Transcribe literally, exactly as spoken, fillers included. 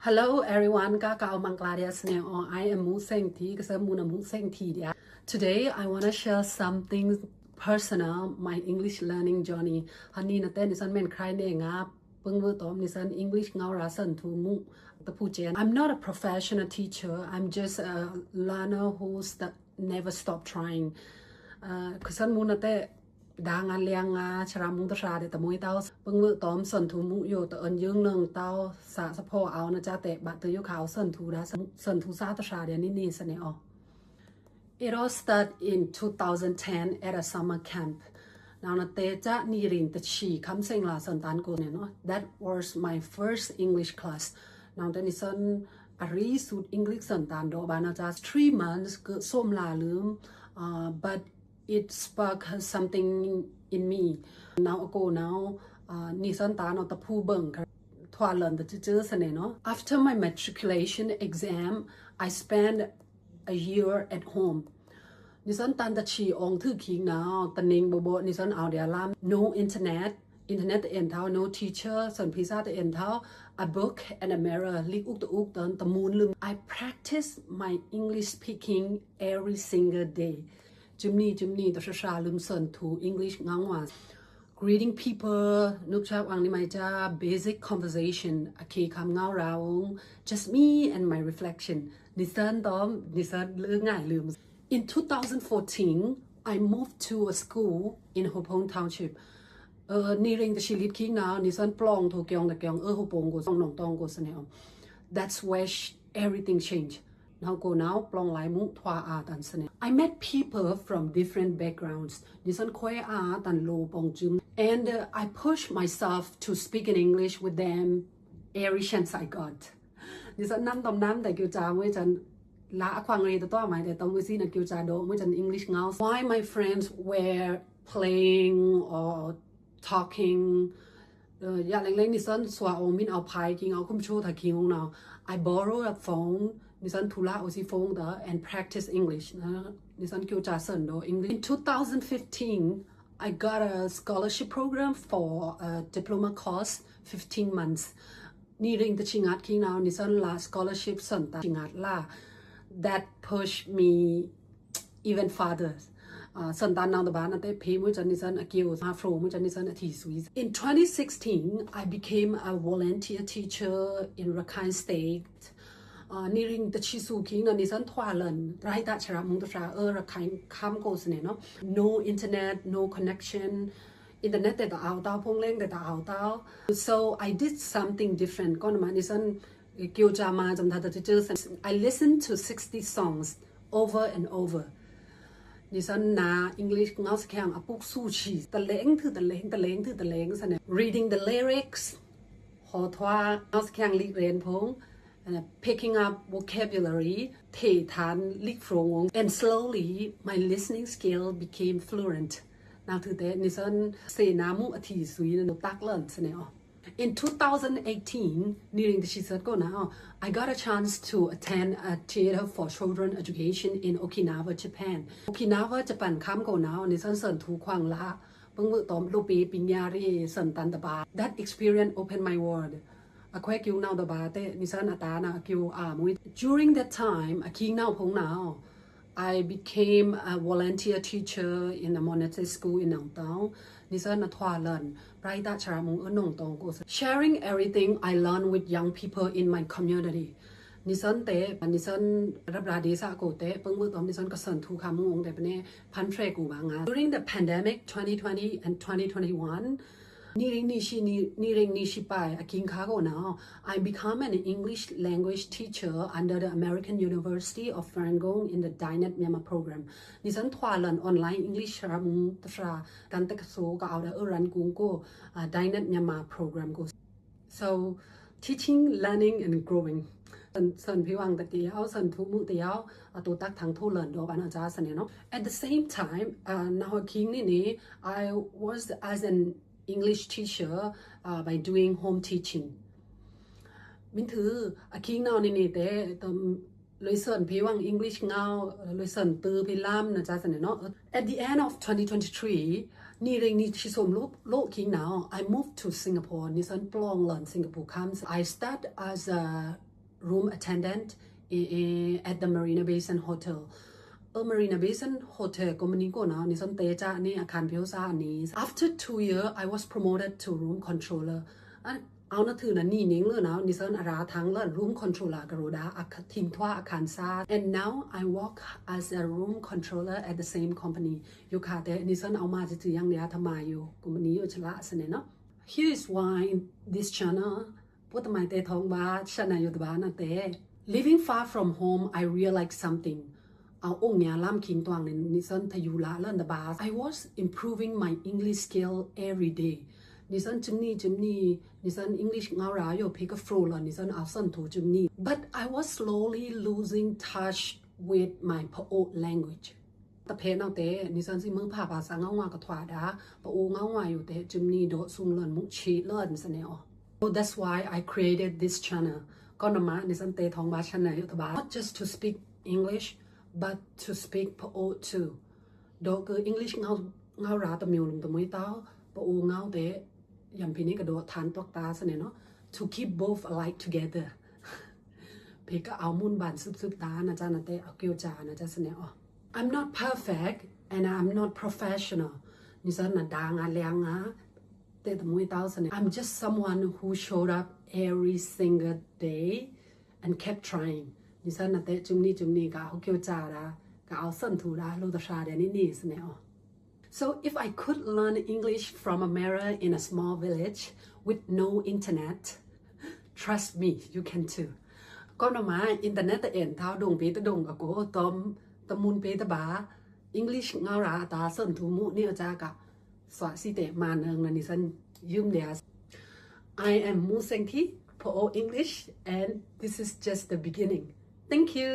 Hello everyone, ka ka o mangkla dia sne o. I am Mu Seng Thi, ka sa Mu na Mu Seng Thi dia. Today I want to share something personal, my English learning journey. Hani na te ni san men krai ne nga pung mu tom ni san English ngau ra san thu mu ta pu chen. I'm not a professional teacher. I'm just a learner who st- never stop trying. Uh, ka san mu na te dang an liang nga chara mu ta sra de ta mu i tau pung mu tom san thu mu yo ta an yung nang tau sa sa po au na cha te ba te yo kau san thu da san thu sa ta sra de ni ni sne o. It all started in two thousand ten at a summer camp. Nau na te cha ni ring ta chi kam seng la san tan ko ne no. That was my first English class. Nau te ni san a ri sut English san tan do ba na cha three months ko som la lum. Uh, but it sparked something in me. Nau ko nau uh, ni san tan o ta pu bang ka thwa lan ta chi chi sne no. After my matriculation exam, I spent a year at home. Ni san tan ta chi ong thu king na ta ning bo bo ni san au dia lam. No internet, internet ta en thau, no teacher, san pisa ta en thau. A book and a mirror, lik uk ta uk tan ta mun lum. I practice my English speaking every single day. Chimni chimni ta sra sra lum san thu English ngau wa. Greeting people, nuk chak wang ni mai cha basic conversation, a ke kam ngau raung, just me and my reflection. Ni san tom ni san le ngai lum. In two thousand fourteen, I moved to a school in Hopong Township. Uh, ni ring ta chi lit king na ni san plong thu kiong ta kiong uh Hopong ko song nong tong ko sne o. That's where sh- everything changed. Nau ko nau plong lai mu thwa a tan sne. I met people from different backgrounds. Ni san khoi a tan lo pong chum. And uh, I pushed myself to speak in English with them every chance I got. Ni san nam tom nam ta kiu cha mu chan la a kwang re ta to mai ta tom wi si na kiu cha do mu chan English ngau. Why my friends were playing or talking. Uh, ya leng leng ni san swa o min au pai king au kum cho ta king ong nau. I borrow a phone, ni san thula o si phone da and practice English. Na ni san kiu cha san do English. In two thousand fifteen, I got a scholarship program for a diploma course, fifteen months. Ni ring ta chi ngat king nau ni san la scholarship san ta chi ngat la. That pushed me even further. Uh, san tan nau ta ba na te phe mu chan ni san a kiu ha fro mu chan ni san a thi sui. In twenty sixteen, I became a volunteer teacher in Rakhine State. Uh, ni ring ta chi su king na ni san thwa lan rai ta chara mu ta sra uh Rakhine kam ko sne no. No internet, no connection. Internet te ta au tau, phone leng te ta au tau. So I did something different. Kon ma ni san kiu cha ma jam ta ta chi chi san. I listened to sixty songs over and over. Ni san na English ngau sa kiang a puk su chi. Ta leng thu ta leng, ta leng thu ta leng sne. Reading the lyrics. Ho thwa ngau sa kiang lik ren phone. And picking up vocabulary, te tan lik frong. And slowly, my listening skill became fluent. Nau thu te ni san se na mu a thi sui na tak lan sne o. In two thousand eighteen, ni ring ta chi sat ko nau, I got a chance to attend a theater for children education in Okinawa, Japan. Okinawa, Japan kam ko nau ni san san thu kwang la. Pung mu tom lo pe pinya re san tan ta ba. That experience opened my world. A khoi kiu nau ta ba te ni san a ta na kiu a mu. During that time, a king nau phong nau, I became a volunteer teacher in a Mawhnetset school in Nongtong. Ni san a thwa lan rai ta chara mu uh Nongtong ko. Sharing everything I learned with young people in my community. Ni san te, ni san rap ra de sa ko te, pung mu tom ni san ka san thu kam mu ong te pne pan tre ku ba nga. During the pandemic twenty twenty and twenty twenty-one, ni ring ni chi ni, ni ring ni chi pai a king ka ko nau, I become an English language teacher under the American University of Farangong in the DINET Myanmar program. Ni san thwa lan online English ra mu ta sra kan ta ka so ka au da uh ran kung ko, uh, DINET Myanmar program ko. So, teaching, learning, and growing. San, san phi wang ta ki au, san thu mu ta au, a to tak thang thu lan do ba na cha san no. At the same time, uh, nau a king ni ni, I was as an English teacher, uh, by doing home teaching. Min thu, a king nau ni ni te, tom loi san phi wang English ngau, loi san tu phi lam na cha san no. At the end of twenty twenty-three, ni ring ni chi som lo, lo king nau, I moved to Singapore, ni san plong lan Singapore kam. I start as a room attendant at the Marina Bay Sands Hotel. เออ Marina Bay Sands Hotel ကိုမနီကိုနော် နီစန်တဲချာနေအခန်းပြောစာအနီ After two year I was promoted to room controller. အဝ်နထုနာနီနင်းလနော် နီစန်အရာထန်းလ room controller ကရိုဒါအထင်းထွားအခန်းစာ and now I work as a room controller at the same company. ယိုခါတဲ နီစန်အဝ်မါတတုယင်လျာထမါယို ကိုမနီယိုချလာစနေနော်. Here is why this channel ပို့တမိုင်တဲထောင်းပါ channel ယိုတဘာနာတဲ Living far from home, I realized something. အဝ်အိုင်ယါလမ်းခင်တွင်နေ နီစန်ထယူလာလန်တဘာ I was improving my English skill every day. နီစန်ချွမ်နီချွမ်နီ နီစန် English ငေါရာယိုဖေက flow လနီစန်အဝ်စန်ထူချွမ်နီ but I was slowly losing touch with my ပအို language. တဖဲနောက်တဲ နီစန်စီမုဖာပါစာငေါငွာကထွာဒါ ပအိုငေါငွာယိုတဲ ချွမ်နီဒို့ ဆုင်လန်မုချေလန်စနေအော်. So that's why I created this channel. ကောနမနီစန်တဲထောင်းပါ channel ယိုတဘာ not just to speak English but to speak ပအို too. ဒို့က English ငေါငေါရာတမျိုးလုံးတမွေးတောက် ပအိုငေါတဲ ယမ်ဖီနီကဒို့ထန်တွက်တာစနေနော် to keep both alike together. ဖေကအဝ်မုန်ဘန်စုပ်စုပ်တာနာချာနာတဲ အဝ်ကဵုချာနာချာစနေအော်. I'm not perfect and I'm not professional. နီစန်နဒါငါလျာငါတဲတမွေးတောက်စနေ I'm just someone who showed up every single day and kept trying. နီစန်နာတဲချွမ်နီချွမ်နီကအဝ်ကဵုချာဒါကအဝ်စန်ထူဒါလိုတဆာဒဲနီနီစနေအော်. So if I could learn English from a mirror in a small village with no internet, trust me, you can too. ကောနမ internet တအဲန်တဝ်ဒိုင်ပေတဒိုင်အကို တမ်တမုန်ပေတဘာ English ငေါရာအတာစန်ထူမုနီအချာက စွာစီတဲမနုင်နနီစန်ယုမ်ဒျာ I am Musengti ပအို English and this is just the beginning. Thank you.